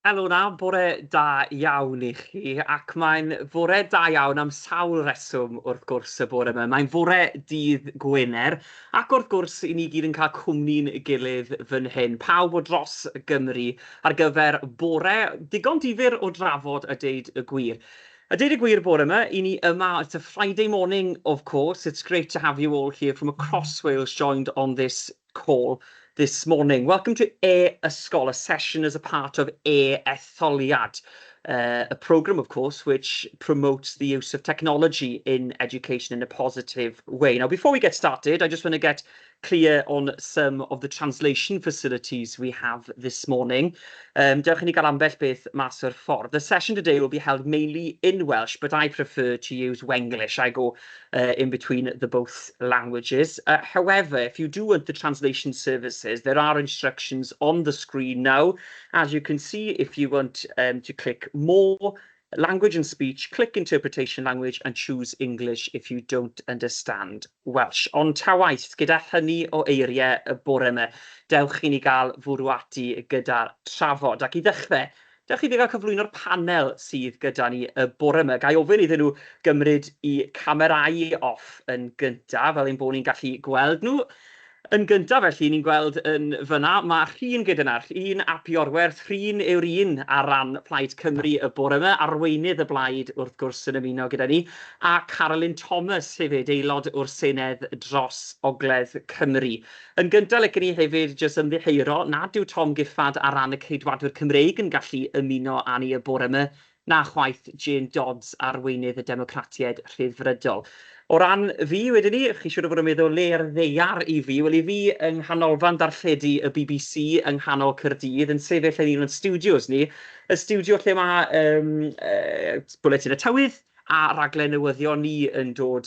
Helo 'na, bore da iawn i chi, ac mae'n fore da iawn am sawl reswm wrth gwrs y bore 'ma. Mae'n fore dydd Gwener, ac wrth gwrs, 'y ni gyd yn cael cwmni'n gilydd fan hyn, pawb o dros Gymru, ar gyfer bore digon difyr o drafod a deud y gwir. A deud y gwir bore 'ma, 'y ni yma, it's a Friday morning of course, it's great to have you all here from across Wales joined on this call this morning. Welcome to e-Ysgol, a session as a part of e-Etholiad, a programme, of course, which promotes the use of technology in education in a positive way. Now, before we get started, I just want to get clear on some of the translation facilities we have this morning. Dewch i ni gael ambell beth mas o'r ffordd. The session today will be held mainly in Welsh, but I prefer to use Wenglish. I go in between the both languages. However, if you do want the translation services, there are instructions on the screen now. As you can see, if you want to click more, language and speech, click interpretation language and choose English if you don't understand Welsh. Ond ta waeth, gyda hynny o eiriau y bore yma, dewch i ni gael fwrw ati gyda'r trafod. Ac i ddechrau, dewch i fi gael cyflwyno'r panel sydd gyda ni y bore yma. Ga i ofyn iddyn nhw gymryd eu camerâu off yn gyntaf, fel ein bod ni'n gallu gweld nhw. Yn gyntaf felly, ni'n gweld yn fan'na, ma' Rhun gyda 'na, Rhun ap Iorwerth. Rhun yw'r un ar ran Plaid Cymru y bore yma, arweinydd y blaid wrth gwrs yn ymuno gyda ni, a Carolyn Thomas hefyd, aelod o'r Senedd dros Ogledd Cymru. Yn gyntaf, licen i hefyd jyst ymddiheuro nad yw Tom Giffard ar ran y Ceidwadwyr Cymreig yn gallu ymuno â ni y bore yma, na chwaith Jane Dodds, arweinydd y Democratiaid Rhyddfrydol. O ran fi wedyn 'ny, chi siŵr o fod yn meddwl le ar y ddaear i fi? Wel, i fi yng nghanolfan darlledu y BBC yng nghanol Caerdydd, yn sefyll yn un o'n stiwdios ni, y stiwdio lle ma' bwletin y tywydd a raglen newyddion ni yn dod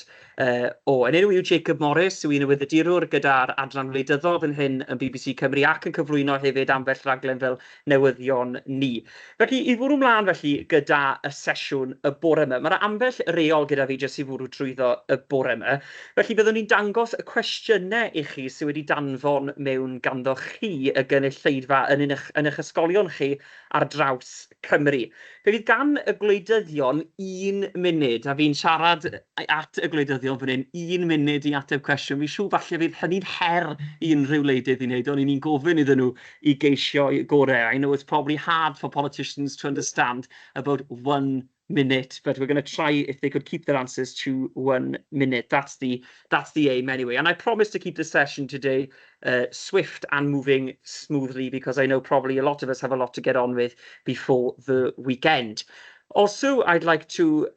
o. Yn enw i yw Jacob Morris, yw un newyddiadurwr gyda'r adran wleidyddol fan hyn yn BBC Cymru ac yn cyflwyno hefyd ambell raglen fel newyddion ni. Felly, i fwrw mlaen felly gyda y sesiwn y bore yma, mae 'na ambell reol gyda fi jyst i fwrw trwyddo y bore yma. Felly, byddwn ni'n dangos y cwestiynau i chi sydd wedi danfon mewn ganddo chi, y gynulleidfa, yn eich ysgolion chi ar draws Cymru. Fe fydd gan y gwleidyddion un munud, a fi'n siarad at y gwleidyddion fan hyn, un munud i ateb cwestiwn. Fi'n siŵr falle fydd hynny'n her i unrhyw wleidydd i wneud, ond 'y ni'n gofyn iddyn nhw i geisio eu gorau. I know it's probably hard for politicians to understand about one minute, but we're going to try if they could keep their answers to one minute. That's the aim anyway. And I promise to keep the session today swift and moving smoothly because I know probably a lot of us have a lot to get on with before the weekend. Also, I'd like to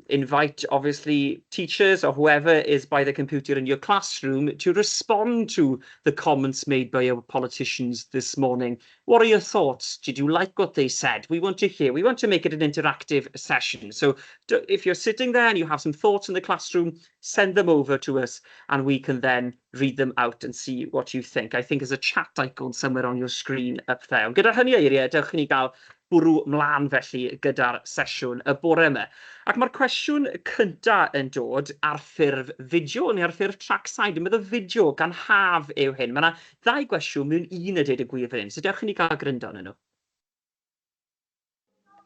invite, obviously, teachers or whoever is by the computer in your classroom to respond to the comments made by our politicians this morning. What are your thoughts? Did you like what they said? We want to hear. We want to make it an interactive session. So if you're sitting there and you have some thoughts in the classroom, send them over to us and we can then read them out and see what you think. I think there's a chat icon somewhere on your screen up there. Ond gyda hynny eiriau, dewch i ni gael bwrw mlaen felly gyda'r sesiwn y bore yma. Ac mae'r cwestiwn cynta yn dod ar ffurf fideo neu ar ffurf trackside. Dwi'n meddwl fideo gan Haf yw hyn. Mae yna ddau gwestiwn mewn un a dweud y gwir fan hyn, so dewch i ni gael gryndo arnyn nhw.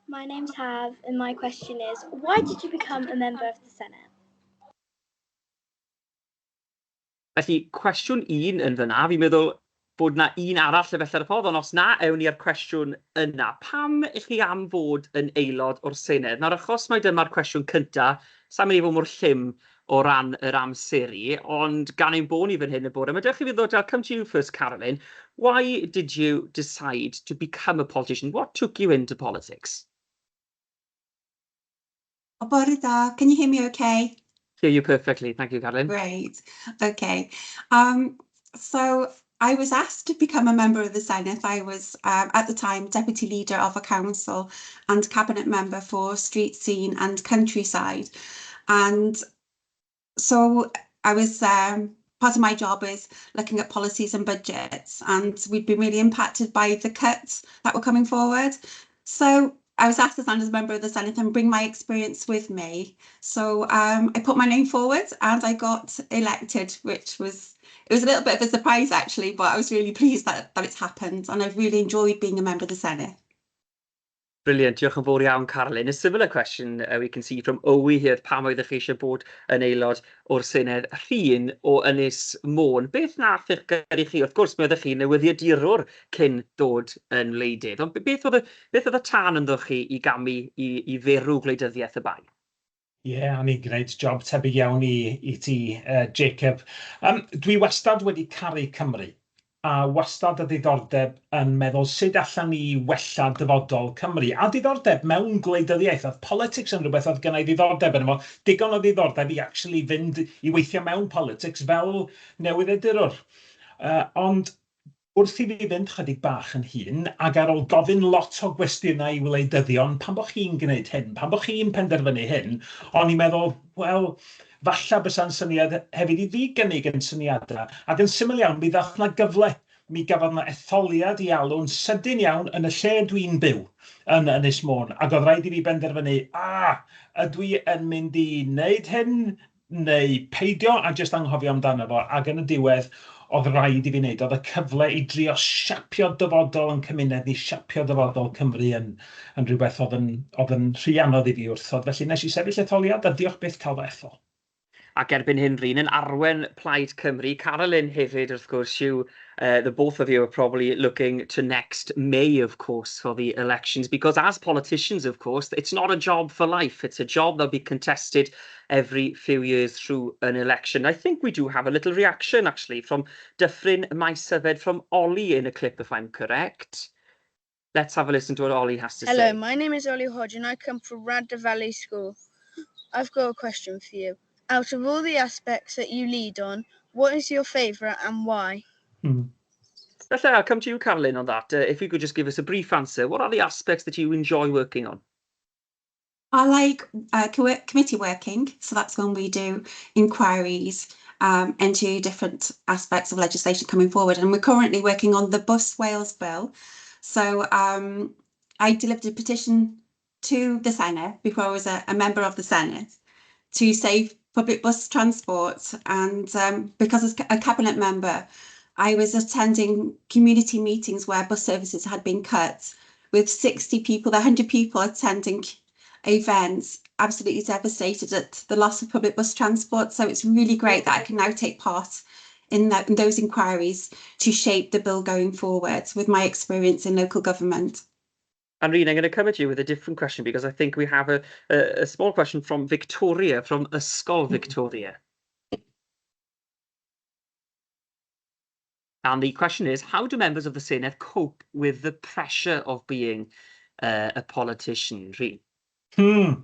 My name's Haf, and my question is, why did you become a member of the Senedd? Felly, cwestiwn un yn fan'na, fi'n meddwl bod 'na un arall efallai ar y ffordd, ond os na, ewn ni â'r cwestiwn yna. Pam ych chi am fod yn aelod o'r Senedd? Nawr, achos mai dyma'r cwestiwn cynta, sa i'n mynd i fod mor llym o ran yr amseru, ond gan ein bod ni fan hyn y bore yma, dewch i fi ddod, I'll come to you first, Carolyn. Why did you decide to become a politician? What took you into politics? O, bore da. Can you hear me okay? Hear you perfectly. Thank you, Carolyn. Great. Okay. So I was asked to become a member of the Senedd. I was, at the time, deputy leader of a council and cabinet member for street scene and countryside. And so I was, part of my job is looking at policies and budgets, and we'd been really impacted by the cuts that were coming forward. So I was asked to stand as a member of the Senedd and bring my experience with me. So I put my name forward and I got elected, which was it was a little bit of a surprise actually, but I was really pleased that it's happened and I've really enjoyed being a member of the Senedd. Brilliant, diolch yn fawr iawn, Carolyn. A similar question we can see from Owi here, pam oeddech chi eisiau bod yn aelod o'r Senedd? Rhun o Ynys Môn, beth nath eich gyrru chi? Wrth gwrs, mi oeddech chi'n newyddiadurwr cyn dod yn wleidydd, ond beth oedd y, beth oedd y tân ynddo chi i gamu i ferw gwleidyddiaeth y bae? Ie, yeah, o'n i'n gwneud job tebyg iawn i ti, Jacob. Dwi wastad wedi caru Cymru, a wastad y ddiddordeb yn meddwl sut allan ni wella dyfodol Cymru. A diddordeb mewn gwleidyddiaeth, oedd politics yn rhywbeth oedd gennai ddiddordeb yn efo, digon o ddiddordeb i actually fynd i weithio mewn politics fel newyddiadurwr. Ond wrth i fi fynd chydig bach yn hŷn, ac ar ôl gofyn lot o gwestiynau i wleidyddion, "Pam bod chi'n gwneud hyn, pam bod chi'n penderfynu hyn?", o'n i'n meddwl, wel, falle bysa'n syniad hefyd i fi gynnig yn syniadau. Ac yn syml iawn, mi ddath 'na gyfle, mi gafodd 'na etholiad i alw'n sydyn iawn yn y lle dwi'n byw, yn Ynys Môn, ac oedd rhaid i fi benderfynu, a, ydw i yn mynd i wneud hyn neu peidio a jyst anghofio amdano fo? Ac yn y diwedd, oedd rhaid i fi wneud. Oedd y cyfle i drio siapio dyfodol yn cymuned ni, siapio dyfodol Cymru yn rhywbeth oedd yn rhy anodd i fi wrthod. Felly nes i sefyll etholiad a diolch byth cael fy ethol. Ac erbyn hyn, Rhun yn arwen Plaid Cymru. Carolyn hefyd, wrth gwrs, the both of you are probably looking to next May, of course, for the elections, because as politicians, of course, it's not a job for life. It's a job that'll be contested every few years through an election. I think we do have a little reaction, actually, from Dyffryn Maesyfed, from Ollie in a clip, if I'm correct. Let's have a listen to what Ollie has to Hello, say. My name is Ollie Hodge and I come from Radda Valley School. I've got a question for you. Out of all the aspects that you lead on, what is your favourite and why? Felly, I'll come to you, Carolyn, on that. If you could just give us a brief answer, what are the aspects that you enjoy working on? I like committee working, so that's when we do inquiries into different aspects of legislation coming forward. And we're currently working on the Bus Wales Bill. So I delivered a petition to the Senedd before I was a member of the Senedd to save public bus transport. And because as a cabinet member, I was attending community meetings where bus services had been cut with 60 people, 100 people attending events, absolutely devastated at the loss of public bus transport. So it's really great that I can now take part in those inquiries to shape the bill going forward with my experience in local government. And Rhun, I'm going to come at you with a different question because I think we have a small question from Victoria, from Ysgol Victoria. And the question is, how do members of the Senedd cope with the pressure of being a politician, Rhun?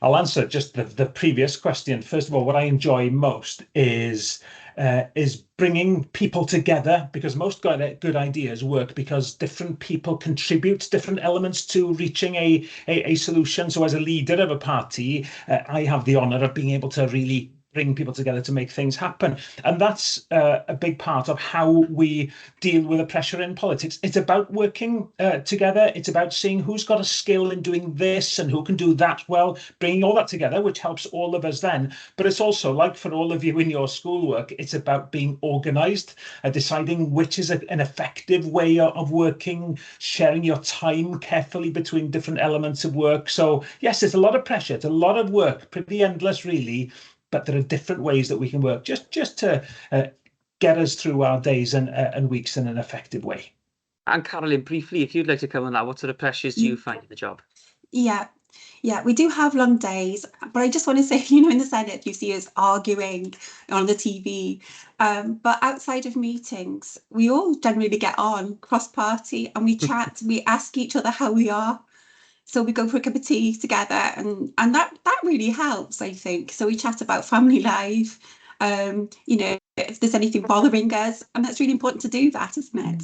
I'll answer just the previous question. First of all, what I enjoy most is bringing people together, because most good ideas work because different people contribute different elements to reaching a solution. So as a leader of a party, I have the honour of being able to really bring people together to make things happen. And that's a big part of how we deal with the pressure in politics. It's about working together. It's about seeing who's got a skill in doing this and who can do that well, bringing all that together, which helps all of us then. But it's also, like for all of you in your schoolwork, it's about being organised, deciding which is an effective way of working, sharing your time carefully between different elements of work. So yes, it's a lot of pressure. It's a lot of work, pretty endless, really, but there are different ways that we can work just to get us through our days and weeks in an effective way. And Carolyn, briefly, if you'd like to come on that, what sort of pressures do you find in the job? Yeah, we do have long days, but I just want to say, in the Senedd, you see us arguing on the TV. But outside of meetings, we all generally get on cross-party and we chat, we ask each other how we are. So we go for a cup of tea together and that really helps, I think. So we chat about family life, if there's anything bothering us, and that's really important to do that, isn't it?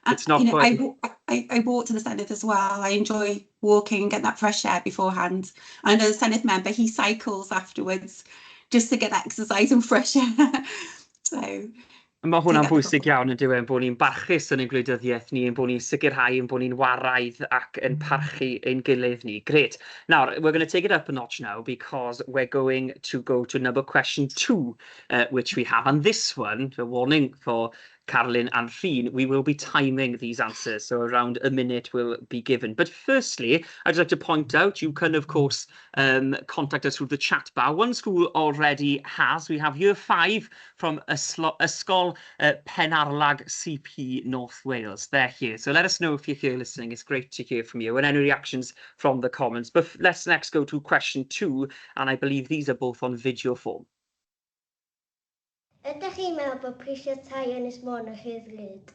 And, It's not I, quite- I walk to the Senedd as well. I enjoy walking and get that fresh air beforehand. I know the Senedd member, he cycles afterwards just to get exercise and fresh air. So Mae hwnna'n Take bwysig iawn yn dyw e, bod ni'n barchus yn ein gwleidyddiaeth ni, ein bod ni'n sicrhau ein bod ni'n waraidd ac yn parchu ein gilydd ni. Great. Now, we're going to take it up a notch now because we're going to go to number question 2, which we have. And this one, a warning for Carolyn and Rhun. We will be timing these answers, so around a minute will be given. But firstly, I'd like to point out you can, of course, contact us through the chat bar. One school already has. We have year 5 from Ysgol Penarlag CP North Wales. They're here. So let us know if you're here listening. It's great to hear from you and any reactions from the comments. But let's next go to question 2, and I believe these are both on video form. Ydych chi'n meddwl bod prisiau tai Ynys Môn yn rhy ddrud?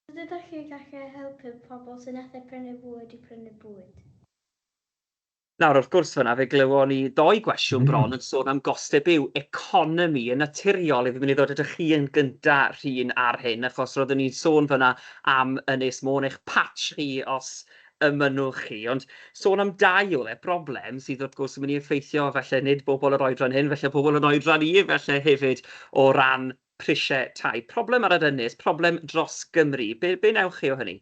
Sut ydych chi'n gallu helpu pobl sy'n methu prynu bwyd i prynu bwyd? Nawr, wrth gwrs fyna, fe glywon ni ddou gwestiwn bron yn sôn am gostau byw, economi, yn naturiol, i fi mynd i ddod ydych chi yn gynta, Rhun, ar hyn, achos roeddwn ni'n sôn fyna am Ynys Môn, eich patch chi os y mynnwch chi. Ond sôn am dai oedd e, broblem sydd wrth gwrs yn mynd i effeithio falle nid bobl yr oedran hyn, falle pobl yn oedran i, falle hefyd o ran prisiau tai. Problem ar yr ynys, problem dros Gymru. Be newch chi o hynny?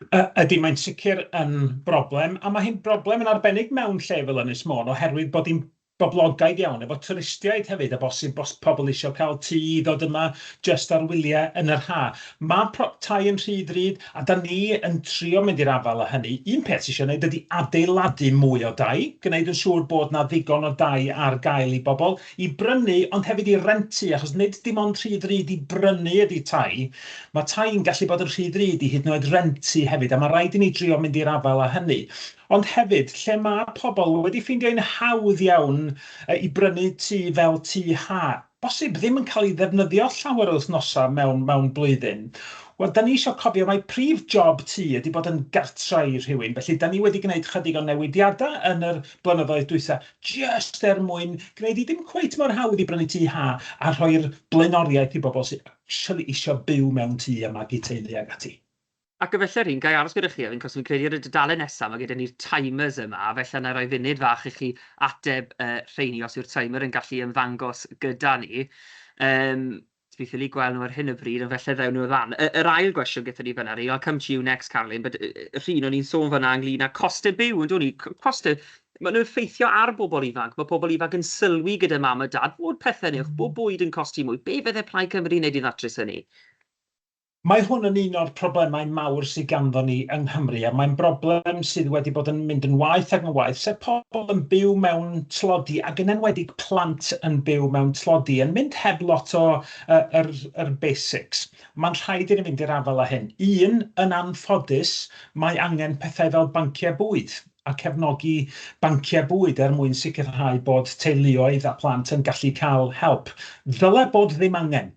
Ydy, mae'n sicr yn broblem, a mae hi'n broblem yn arbennig mewn lle fel Ynys Môn, oherwydd bod hi'n boblogaidd iawn efo twristiaid hefyd, a bosib bos pobl eisiau cael tŷ i ddod yma jyst ar wyliau yn yr ha. Mae tai yn rhy ddrud, a da ni yn trio mynd i'r afael â hynny. Un peth sydd eisiau gwneud ydy adeiladu mwy o dai, gwneud yn siŵr bod 'na ddigon o dai ar gael i bobl i brynu, ond hefyd i rentu, achos nid dim ond rhy ddrud i brynu ydy tai, mae tai yn gallu bod yn rhy ddrud i hyd yn oed rentu hefyd, a mae rhaid i ni drio mynd i'r afael â hynny. Ond hefyd, lle mae pobl wedi ffeindio'n hawdd iawn i brynu tŷ fel tŷ ha, bosib ddim yn cael ei ddefnyddio llawer o wythnosau mewn blwyddyn. Wel, da ni eisiau cofio mai prif job tŷ ydy bod yn gartra i rhywun, felly da ni wedi gwneud chydig o newidiadau yn yr blynyddoedd dwytha, jyst er mwyn gwneud i ddim cweit mor hawdd i brynu tŷ ha a rhoi'r blaenoriaeth i bobl sydd actually eisiau byw mewn tŷ a magu teulu ag ati. Ac efallai, Rhun, ga i aros gyda chi, achos fi'n credu ar y dudalen nesaf mae gyda ni'r timers yma, felly wna i roi funud fach i chi ateb rheini os yw'r timer yn gallu ymddangos gyda ni. Fi ffili gweld nhw ar hyn o bryd, ond felly ddewn nhw lan. Yr ail gwestiwn gyda ni fan'na, I'll come to you next, Carolyn, but Rhun, o'n i'n sôn fan'na ynglyn â costau byw, yn dwn i? Costau, maen nhw'n effeithio ar bobl ifanc. Mae pobl ifanc yn sylwi gyda mam a dad bod pethau'n uwch, bod bwyd yn costi mwy. Be fydde Plaid Cymru wneud i ddatrys hynny? Mae hwn yn un o'r problemau mawr sydd ganddo ni yng Nghymru, a mae'n broblem sydd wedi bod yn mynd yn waeth ac yn waeth, sef pobl yn byw mewn tlodi, ac yn enwedig plant yn byw mewn tlodi, yn mynd heb lot o yr basics. Mae'n rhaid i ni fynd i'r afael â hyn. Un, yn anffodus, mae angen pethau fel banciau bwyd a cefnogi banciau bwyd er mwyn sicrhau bod teuluoedd a plant yn gallu cael help. Ddyle bod ddim angen,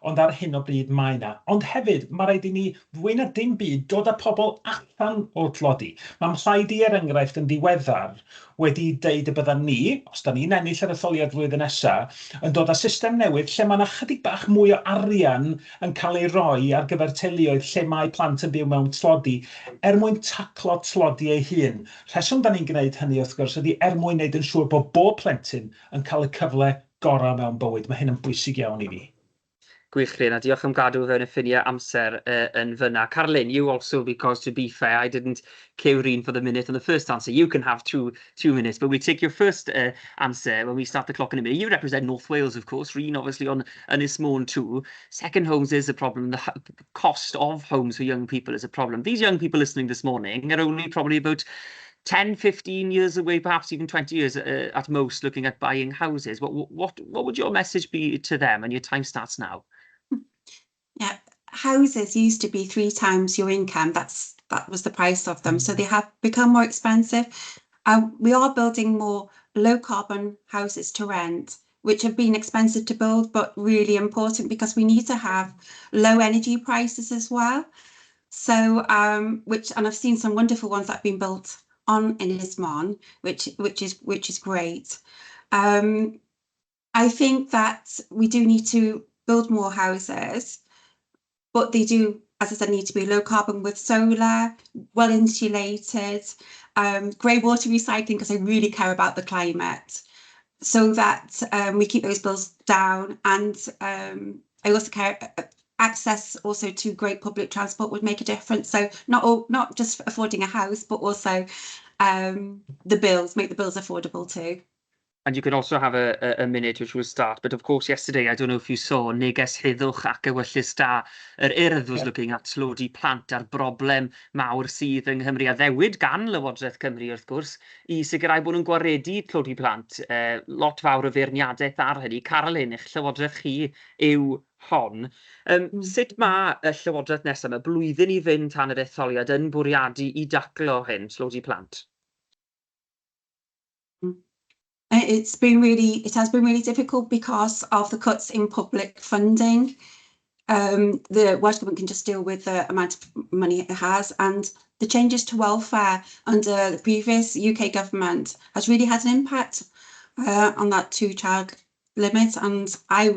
ond ar hyn o bryd mae yna. Ond hefyd, mae rhaid i ni fwy na dim byd dod â pobl allan o tlodi. Mae mhlaid i, er enghraifft, yn ddiweddar wedi deud y byddan ni, os da ni'n ennill yr etholiad flwyddyn nesaf, yn dod â system newydd lle mae yna chydig bach mwy o arian yn cael ei roi ar gyfer teuluoedd lle mae plant yn byw mewn tlodi, er mwyn taclo tlodi ei hun. Rheswm da ni'n gwneud hynny, wrth gwrs, ydy er mwyn gwneud yn siŵr bod bob plentyn yn cael y cyfle gorau mewn bywyd. Mae hyn yn bwysig iawn i fi. Gwych, Rhun, a diolch am gadw fewn y ffiniau amser yn fyna. Carolyn, you also, because to be fair, I didn't cue Rhun for the minute on the first answer. You can have 2 minutes, but we take your first answer when we start the clock in a minute. You represent North Wales, of course. Rhun, obviously, on Ynys Môn too. Second homes is a problem. The cost of homes for young people is a problem. These young people listening this morning are only probably about 10, 15 years away, perhaps even 20 years at most, looking at buying houses. What would your message be to them? And your time starts now. Yeah, houses used to be three times your income. That was the price of them. So they have become more expensive. We are building more low carbon houses to rent, which have been expensive to build, but really important because we need to have low energy prices as well. So, which, and I've seen some wonderful ones that have been built on Ynys Môn, which is great. I think that we do need to build more houses, but they do, as I said, need to be low carbon with solar, well insulated, grey water recycling, because I really care about the climate, so that we keep those bills down. And I also care, access also to great public transport would make a difference. So not just affording a house, but also the bills, make the bills affordable too. And you can also have a minute which will start. But of course, yesterday, I don't know if you saw, neges heddwch ac ewyllys da yr Urdd was looking at tlodi plant a'r broblem mawr sydd yng Nghymru. Addewid gan Lywodraeth Cymru, wrth gwrs, i sicrhau bod nhw'n gwaredu tlodi plant. Lot fawr o feirniadaeth ar hynny. Carolyn, eich llywodraeth chi yw hon. Sut mae y llywodraeth nesaf, y blwyddyn i fynd tan yr etholiad, yn bwriadu i daclo hyn, tlodi plant? It has been really difficult because of the cuts in public funding. The Welsh Government can just deal with the amount of money it has, and the changes to welfare under the previous UK government has really had an impact on that two-child limit, and I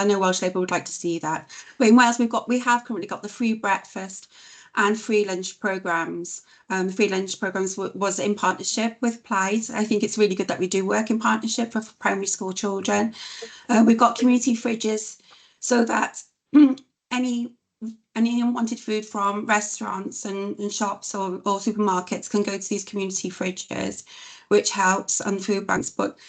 know Welsh Labour would like to see that. But in Wales, we have currently got the free breakfast and free lunch programmes. The free lunch programmes was in partnership with Plaid. I think it's really good that we do work in partnership for primary school children. We've got community fridges so that any unwanted food from restaurants and shops or supermarkets can go to these community fridges, which helps, and food banks. But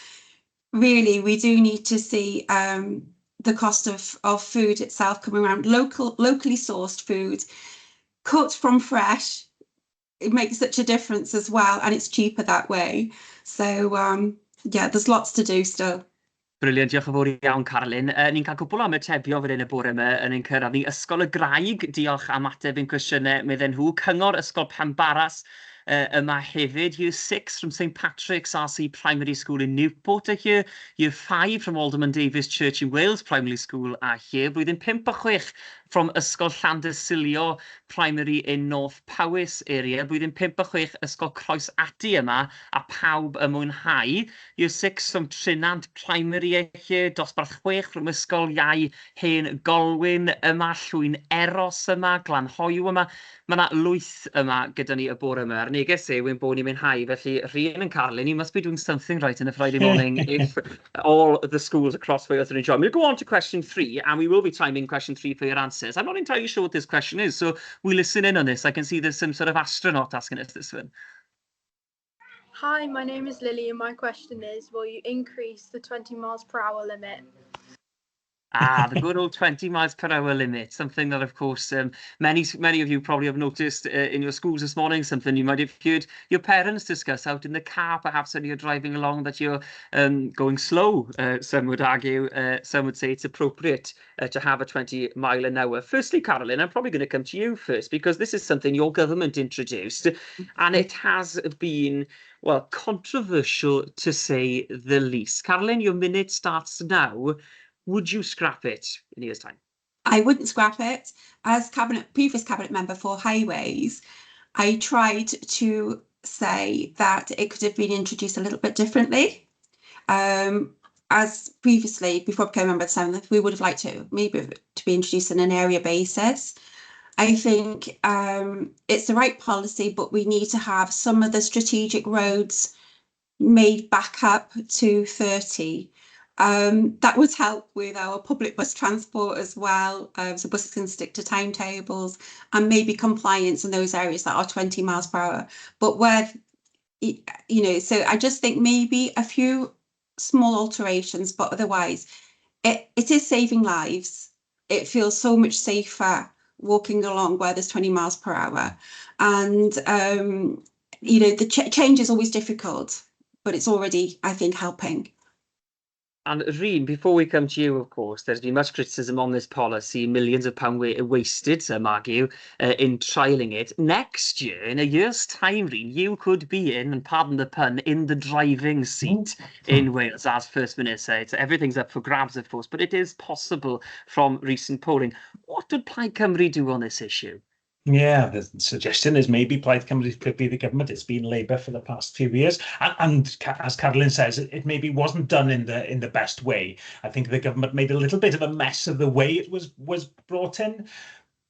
really, we do need to see the cost of food itself coming around. Locally sourced food, cooked from fresh, it makes such a difference as well, and it's cheaper that way. So yeah, there's lots to do still. Brilliant, diolch yn fawr iawn, Carolyn. Ni'n cael cwpl o ymatebion fan hyn y bore yma yn ein cyrraedd ni. Ysgol y Graig, diolch am ateb ein cwestiynau, medden nhw. Cyngor Ysgol Penbarras yma hefyd. Year 6 from St Patrick's RC Primary School in Newport are here. Year 5 from Alderman Davis Church in Wales Primary School are here. Blwyddyn 5 a 6 from Ysgol Llandysilio Primary in North Powys area. Blwyddyn 5 a 6 Ysgol Croes Atti yma a pawb yn mwynhau. Year 6 from Trinant Primary are here. Dosbarth 6 from Ysgol Iau Hen Golwyn yma. Llwyn Eros yma. Glanhoyw yma. Mae yna lwyth yma gyda ni y bore yma. A'r neges yw ein bod ni'n mwynhau. Felly, Rhun and Carolyn, you must be doing something right on a Friday morning if all the schools across Wales are enjoying. We'll go on to question 3, and we will be timing question 3 for your answers. I'm not entirely sure what this question is, so we listen in on this. I can see there's some sort of astronaut asking us this one. Hi, my name is Lily, and my question is, will you increase the 20 miles per hour limit? Ah, the good old 20 miles per hour limit. Something that, of course, many, many of you probably have noticed in your schools this morning, something you might have heard your parents discuss out in the car, perhaps when you're driving along, that you're going slow, some would argue. Some would say it's appropriate to have a 20 mile an hour. Firstly, Carolyn, I'm probably going to come to you first, because this is something your government introduced, and it has been, well, controversial to say the least. Carolyn, your minute starts now. Would you scrap it in a year's time? I wouldn't scrap it. As previous cabinet member for highways, I tried to say that it could have been introduced a little bit differently. As previously, before I became a member of the Senedd, we would have liked to maybe to be introduced on an area basis. I think it's the right policy, but we need to have some of the strategic roads made back up to 30. That would help with our public bus transport as well, so buses can stick to timetables and maybe compliance in those areas that are 20 miles per hour. But where, so I just think maybe a few small alterations, but otherwise it is saving lives. It feels so much safer walking along where there's 20 miles per hour. And, the change is always difficult, but it's already, I think, helping. And Rhun, before we come to you, of course, there's been much criticism on this policy, millions of pounds wasted, some argue, in trialling it. Next year, in a year's time, Rhun, you could be in, and pardon the pun, in the driving seat in Wales as First Minister. Everything's up for grabs, of course, but it is possible from recent polling. What would Plaid Cymru do on this issue? Yeah, the suggestion is maybe Plaid Cymru could be the government. It's been Labour for the past few years, and as Carolyn says, it maybe wasn't done in the best way. I think the government made a little bit of a mess of the way it was brought in.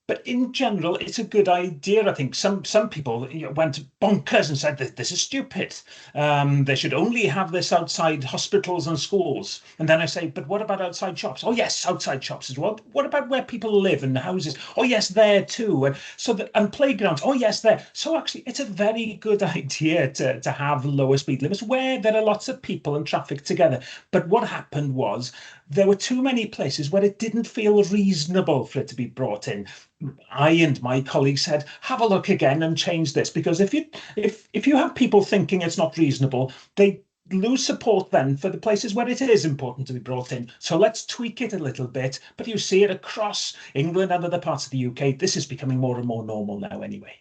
But in general, it's a good idea. I think some people went bonkers and said that this is stupid. They should only have this outside hospitals and schools. And then I say, but what about outside shops? Oh yes, outside shops as well. What about where people live and houses? Oh yes, there too. And so that, and playgrounds. Oh yes, there. So actually, it's a very good idea to have lower speed limits where there are lots of people and traffic together. But what happened was there were too many places where it didn't feel reasonable for it to be brought in. I and my colleagues said, have a look again and change this, because if you have people thinking it's not reasonable, they lose support then for the places where it is important to be brought in. So let's tweak it a little bit. But you see it across England and other parts of the UK. This is becoming more and more normal now anyway.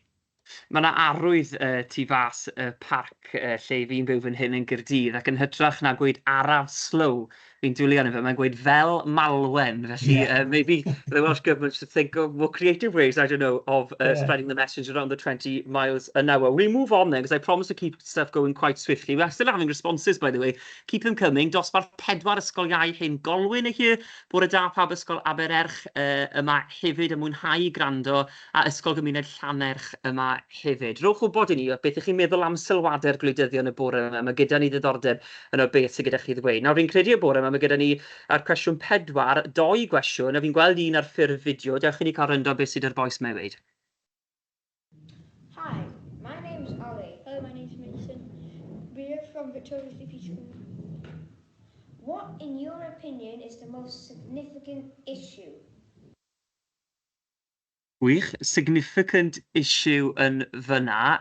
Mae yna arwydd tu fas y parc lle fi'n byw fan hyn yn Gaerdydd, ac yn hytrach na gweud araf, slow, fi'n dwlu arno fe, mae'n gweud fel malwen. Felly maybe the Welsh Government should think of more creative ways, I don't know, of spreading the message around the 20 miles an hour. We move on then, because I promise to keep stuff going quite swiftly. We are still having responses, by the way. Keep them coming. Dosbarth 4 Ysgol Iau Hen Golwyn y here. Bore da pawb, Ysgol Abererch yma hefyd yn mwynhau gwrando, a Ysgol Gymuned Llannerch yma hefyd. Rhowch wybod i ni beth ych chi'n meddwl am sylwadau'r gwleidyddion y bore yma. Mae gyda ni ddiddordeb yn o beth sydd gyda chi ddweud. Nawr, fi'n credu y bore yma, mae gyda ni ar cwestiwn 4, dou gwestiwn, a fi'n gweld un ar ffurf fideo. Dewch i ni cael ryndo beth sydd ar bois mae weud. Hi, my name's Ollie. Hello, my name's Mason. We are from Victoria CP School. What, in your opinion, is the most significant issue? Gwych. Significant issue yn fyna.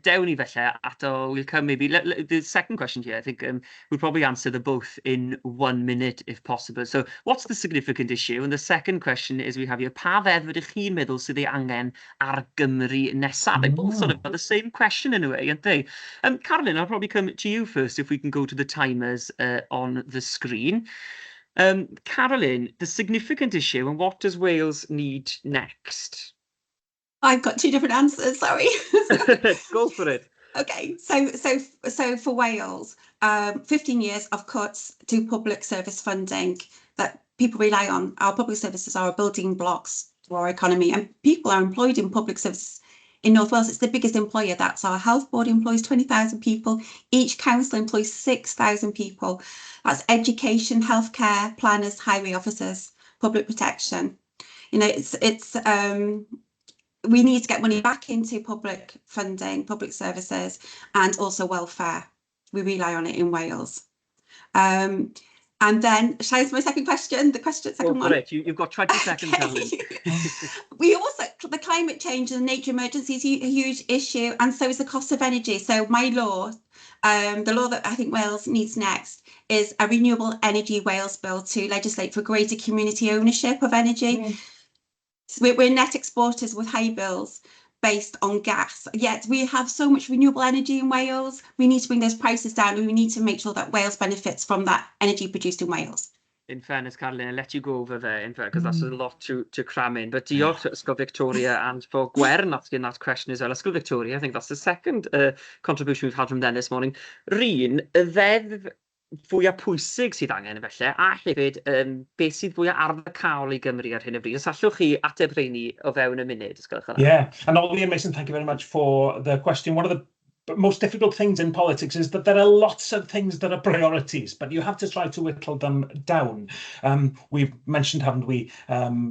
Dewn ni felly ato, we'll come maybe. The second question here, I think we'll probably answer the both in one minute if possible. So, what's the significant issue? And the second question is we have here, pa ddeddf ydych chi'n meddwl sydd ei angen ar Gymru nesaf? They both sort of are the same question in a way, aren't they? Carolyn, I'll probably come to you first if we can go to the timers on the screen. Carolyn, the significant issue and what does Wales need next? I've got two different answers, sorry. Go for it. Okay, so for Wales, 15 years of cuts to public service funding that people rely on. Our public services are building blocks to our economy, and people are employed in public services. In North Wales, it's the biggest employer. That's our health board employs 20,000 people. Each council employs 6,000 people. That's education, healthcare, planners, highway officers, public protection. You know, it's we need to get money back into public funding, public services, and also welfare. We rely on it in Wales. And then, shall I answer my second question? The question, second Go one. for it. You've got 20 seconds, Carolyn. We also, the climate change and nature emergency is a huge issue, and so is the cost of energy. So my law, the law that I think Wales needs next, is a Renewable Energy Wales Bill to legislate for greater community ownership of energy. So we're net exporters with high bills based on gas, yet we have so much renewable energy in Wales. We need to bring those prices down, and we need to make sure that Wales benefits from that energy produced in Wales. In fairness, Carolyn, I'll let you go over there, in fact, because that's a lot to cram in. But diolch to Ysgol Victoria and for Gwern asking that question as well. Ysgol Victoria, I think that's the second contribution we've had from them this morning. Rhun, y ddeddf fwyaf pwysig sydd angen felly, a hefyd beth sydd fwyaf arwyddocaol i Gymru ar hyn o bryd. Os allwch chi ateb rheini o fewn y munud, os gwelwch yn dda. Yeah, and Ollie and Mason, thank you very much for the question. One of the most difficult things in politics is that there are lots of things that are priorities, but you have to try to whittle them down. We've mentioned, haven't we,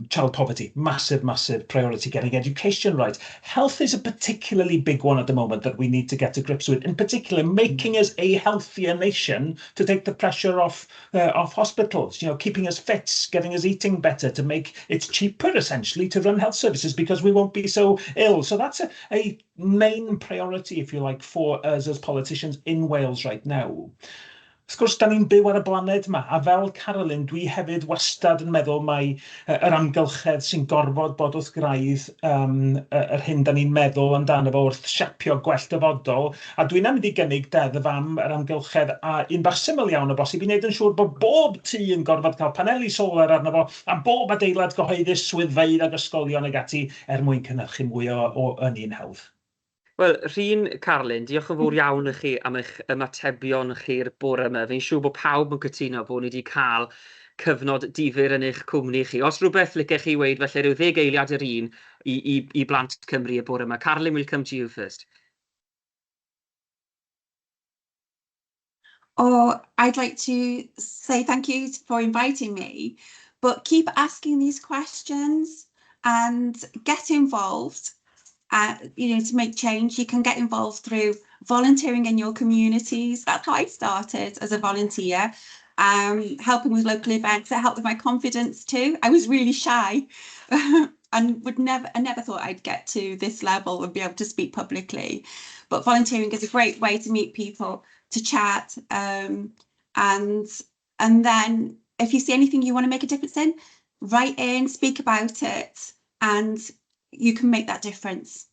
child poverty, massive, massive priority, getting education right. Health is a particularly big one at the moment that we need to get to grips with, in particular, making us a healthier nation to take the pressure off hospitals, keeping us fit, getting us eating better, to make it cheaper, essentially, to run health services because we won't be so ill. So that's a main priority, if you like, for us as politicians in Wales right now. Wrth gwrs, da ni'n byw ar y blaned yma, a fel Carolyn, dwi hefyd wastad yn meddwl mai yr amgylchedd sy'n gorfod bod wrth graidd yr hyn da ni'n meddwl amdano fo wrth siapio gwell dyfodol. A dwi'n mynd i gynnig deddf am yr amgylchedd, a un bach syml iawn o bosib i wneud yn siŵr bod bob tŷ yn gorfod cael paneli solar arno fo, a bob adeilad gyhoeddus, swyddfeydd ag ysgolion ag ati, er mwyn cynhyrchu mwy o ynni'n hawdd. Wel, Rhun, Carolyn, diolch yn fawr iawn i chi am eich ymatebion chi'r bore yma. Fi'n siŵr bod pawb yn cytuno bod ni wedi cael cyfnod difyr yn eich cwmni chi. Os rhywbeth licech chi weud, felly rhyw 10 eiliad yr un. i blant Cymru y bore yma? Carolyn, we'll come to you first. Oh, I'd like to say thank you for inviting me, but keep asking these questions and get involved. To make change, you can get involved through volunteering in your communities. That's how I started, as a volunteer, helping with local events. It helped with my confidence too. I was really shy and would never, I never thought I'd get to this level and be able to speak publicly. But volunteering is a great way to meet people, to chat, and then if you see anything you want to make a difference in, write in, speak about it, and you can make that difference.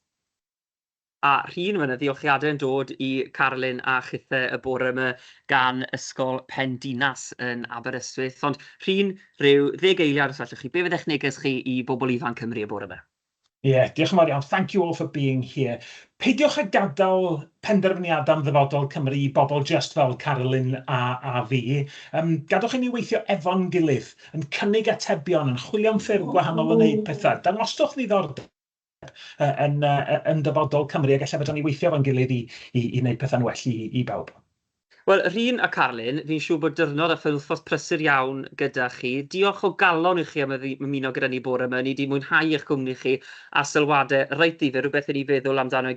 A Rhun, mae yna ddiolchiadau yn dod i Carolyn a chithe y bore yma gan Ysgol Pendinas yn Aberystwyth. Ond Rhun, rhyw 10 eiliad os allwch chi, be fydd eich neges chi i bobl ifanc Cymru y bore yma? Ie, yeah, diolch yn fawr iawn. Thank you all for being here. Peidiwch â gadael penderfyniadau am ddyfodol Cymru i bobl just fel Carolyn a fi. Gadwch i ni weithio efo'n gilydd, yn cynnig atebion, yn chwilio am ffyrdd gwahanol o wneud pethau. Dangoswch ddiddordeb yn dyfodol Cymru ac ella fedrwn ni weithio efo'n gilydd i wneud pethau'n well i bawb. Wel, Rhun a Carolyn, fi'n siŵr bod diwrnod a phenwythnos prysur iawn gyda chi. Diolch o galon i chi am ymuno gyda ni bore yma. Ni wedi mwynhau eich cwmni chi a sylwadau reit ddifyr, rhywbeth i ni feddwl amdano i gyd.